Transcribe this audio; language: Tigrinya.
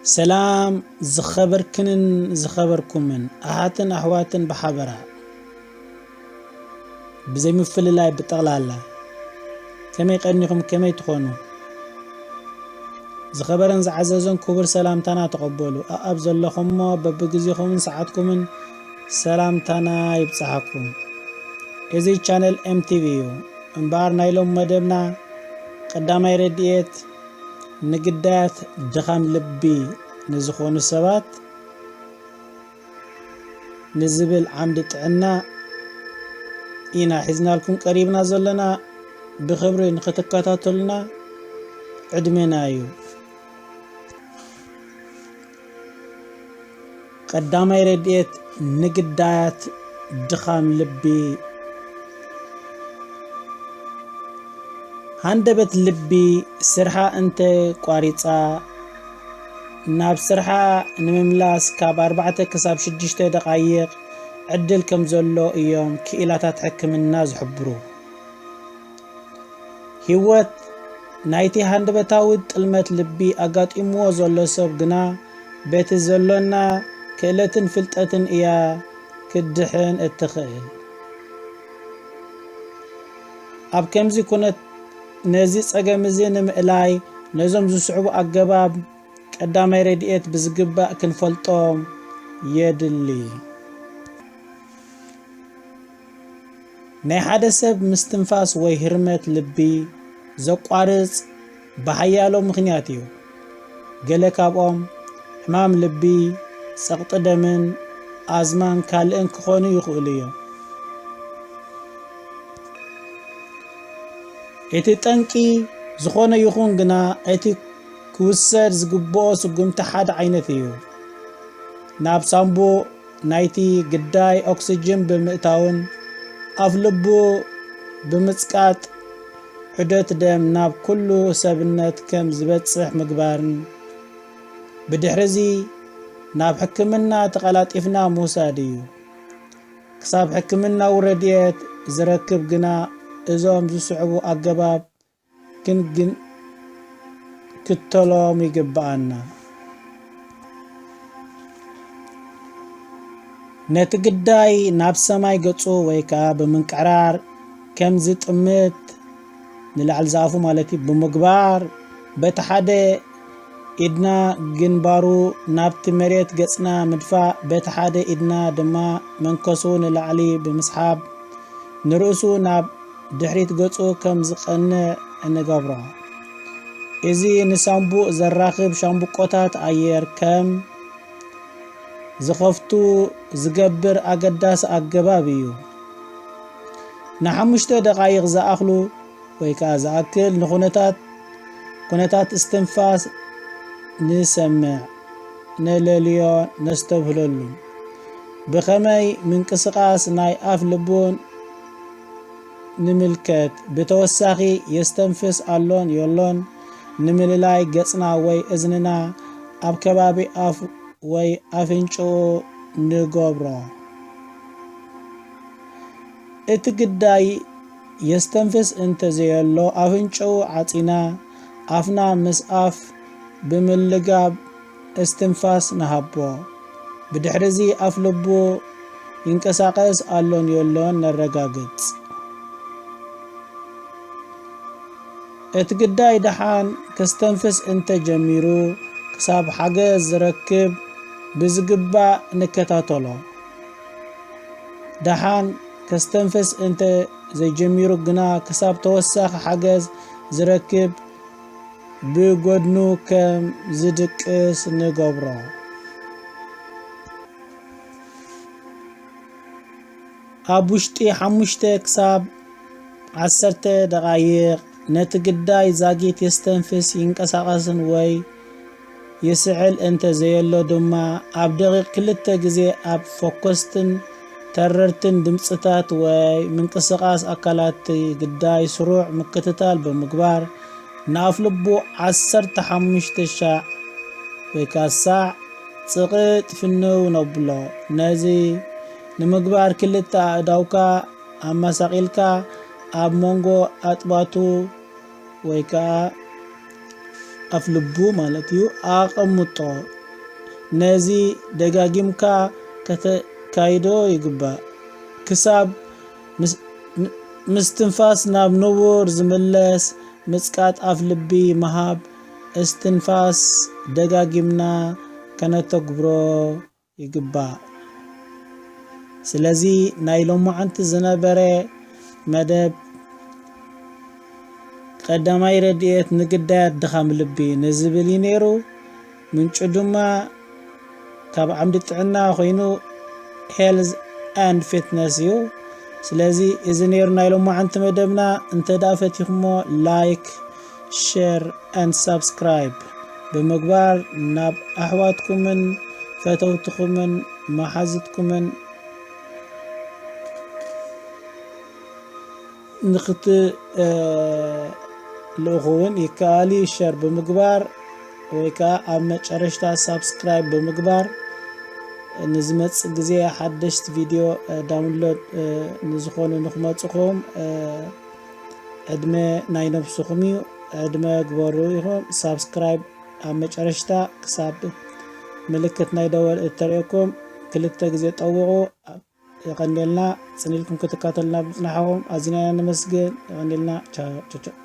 ሰላም ዝኸበርክንን ዝኸበርኩምን ኣሓትን ኣሕዋትን ብሓበራ፣ ብዘይምፍልላይ ብጠቕላላ፣ ከመይ ቀኒኹም? ከመይ ትኾኑ? ዝኸበረን ዝዓዘዘን ክቡር ሰላምታና ተቐበሉ። ኣኣብ ዘለኹምሞ በብግዜኹምን ሰዓትኩምን ሰላምታና ይብጽሓኩም። እዚ ቻነል ኤም ቲ ቪ እዩ። እምበኣር ናይ ሎም መደብና ቀዳማይ ረድኤት ንግዳያት ድኻም ልቢ ንዝኾኑ ሰባት ንዝብል ዓምዲ ጥዕና ኢና ሒዝናልኩም ቀሪብና ዘለና። ብኽብሪ ንኽትከታተሉና ዕድሜና እዩ። ቀዳማይ ረድኤት ንግዳያት ድኻም ልቢ። ሃንደበት ልቢ ስርሓ እንተ ቋሪጻ፣ ናብ ስርሓ ንምምላስ ካብ ኣርባዕተ ክሳብ ሽዱሽተ ደቓይቕ ዕድል ከም ዘሎ እዮም ክኢላታት ሕክምና ዝሕብሩ። ህይወት ናይቲ ሃንደበታዊ ጥልመት ልቢ ኣጋጢምዎ ዘሎ ሰብ ግና በቲ ዘሎና ክእለትን ፍልጠትን እያ ክድሕን እትኽእል። ኣብ ከምዚ ኩነት ነዚ ጸገም እዚ ንምእላይ ነዞም ዝስዕቡ ኣገባብ ቀዳማይ ረድኤት ብዝግባእ ክንፈልጦም የድሊ። ናይ ሓደ ሰብ ምስትንፋስ ወይ ህርመት ልቢ ዘቋርጽ ብሓያሎ ምኽንያት እዩ። ገለ ካብኦም ሕማም ልቢ፣ ጸቕጢ ደምን ኣዝማን ካልእን ክኾኑ ይኽእሉ እዮም። እቲ ጠንቂ ዝኾነ ይኹን ግና እቲ ክውሰድ ዝግብኦ ስጉምቲ ሓደ ዓይነት እዩ። ናብ ሳንቡእ ናይቲ ግዳይ ኦክስጅን ብምእታውን ኣፍ ልቡ ብምጽቃጥ ዑደት ደም ናብ ኩሉ ሰብነት ከም ዝበጽሕ ምግባርን ብድሕርዚ ናብ ሕክምና ተቐላጢፍና ምውሳድ እዩ። ክሳብ ሕክምናዊ ረድኤት ዝረክብ ግና እዞም ዝስዕቡ ኣገባብ ክንግን ክትተሎም ይግብኣና። ነቲ ግዳይ ናብ ሰማይ ገጹ ወይ ከኣ ብምንቅዕራር ከም ዝጥምት ንላዕሊ ዝኣፉ ማለት እዩ ብምግባር በቲ ሓደ ኢድና ግንባሩ ናብቲ መሬት ገጽና ምድፋእ፣ በቲ ሓደ ኢድና ድማ መንከሱ ንላዕሊ ብምስሓብ ንርእሱ ናብ ድሕሪት ገጹ ከም ዝቐንዕ እንገብሮ። እዚ ንሳንቡእ ዘራኽብ ሻምብቆታት ኣየር ከም ዝኸፍቱ ዝገብር ኣገዳሲ ኣገባብ እዩ። ንሓሙሽተ ደቓይቕ ዝኣኽሉ ወይ ከኣ ዝኣክል ንኹነታት ኩነታት እስትንፋስ ንሰምዕ፣ ነለልዮ፣ ነስተብህለሉ። ብኸመይ ምንቅስቓስ ናይ ኣፍ ልቡን ንምልከት። ብተወሳኺ የስተንፍስ ኣሎን የሎን ንምልላይ ገጽና ወይ እዝንና ኣብ ከባቢ ኣፍ ወይ ኣፍንጭኡ ንገብሮ። እቲ ግዳይ የስተንፍስ እንተ ዘየሎ ኣፍንጭኡ ዓጺና ኣፍና ምስ ኣፍ ብምልጋብ እስትንፋስ ንሃቦ። ብድሕርዚ ኣፍ ልቡ ይንቀሳቐስ ኣሎን የሎን ነረጋግጽ። እቲ ግዳይ ደሓን ከስተንፍስ እንተ ጀሚሩ ክሳብ ሓገዝ ዝረክብ ብዝግባእ ንከታተሎ። ደሓን ከስተንፍስ እንተ ዘይጀሚሩ ግና ክሳብ ተወሳኺ ሓገዝ ዝረክብ ብጎድኑ ከም ዝድቅስ ንገብሮ። ኣብ ውሽጢ ሓሙሽተ ክሳብ ዓሰርተ ደቓይቕ ነቲ ግዳይ ዛጊት የስተንፍስ፣ ይንቀሳቐስን ወይ ይስዕል እንተ ዘየሎ ድማ ኣብ ደቒቕ ክልተ ግዜ ኣብ ፈኮስትን ተረርትን ድምጽታት ወይ ምንቅስቓስ ኣካላት ግዳይ ስሩዕ ምክትታል ብምግባር ንኣፍልቡ ዓሰርተ ሓሙሽተ ሻዕ ወይ ከኣ ሳዕ ጽቕጥ ፍንው ነብሎ። ነዚ ንምግባር ክልተ ኣእዳውካ ኣመሳቒልካ ኣብ መንጎ ኣጥባቱ ወይ ከኣ ኣፍልቡ ማለት እዩ ኣቐምጦ። ነዚ ደጋጊምካ ከተካይዶ ይግባእ። ክሳብ ምስ ትንፋስ ናብ ንቡር ዝምለስ ምጽቃጥ ኣፍ ልቢ ምሃብ እስትንፋስ ደጋጊምና ከነተግብሮ ይግባእ። ስለዚ ናይ ሎማዓንቲ ዝነበረ መደብ ቀዳማይ ረድኤት ንግዳያት ድኻም ልቢ ንዝብል እዩ ነይሩ። ምንጩ ድማ ካብ ዓምዲ ጥዕና ኮይኑ health and fitness እዩ። ስለዚ እዚ ነይሩ ናይ ሎማዓንቲ መደብና። እንተ ደኣ ፈቲኹሞ like፣ share and subscribe ብምግባር ናብ ኣሕዋትኩምን ፈተውትኹምን መሓዝትኩምን ንክትልእኹ እውን ይከኣል እዩ። ሸር ብምግባር ወይ ከዓ ኣብ መጨረሽታ ሳብስክራይብ ብምግባር ንዝመፅእ ግዜ ሓደሽቲ ቪድዮ ዳውንሎድ ንዝኾኑ ንክመፅኹም ዕድመ ናይ ነብስኹም እዩ። ዕድመ ግበሩ ኢኹም። ሳብስክራይብ ኣብ መጨረሽታ ክሳብ ምልክት ናይ ደወል እተርእየኩም ክልተ ግዜ ጠውቑ። የቐንየልና። ጽን ኢልኩም ክትከታተሉና ብምጽናሕኹም ኣዚና ኢና ነመስግን። የቐንየልና። ቻው ቻው ቻው።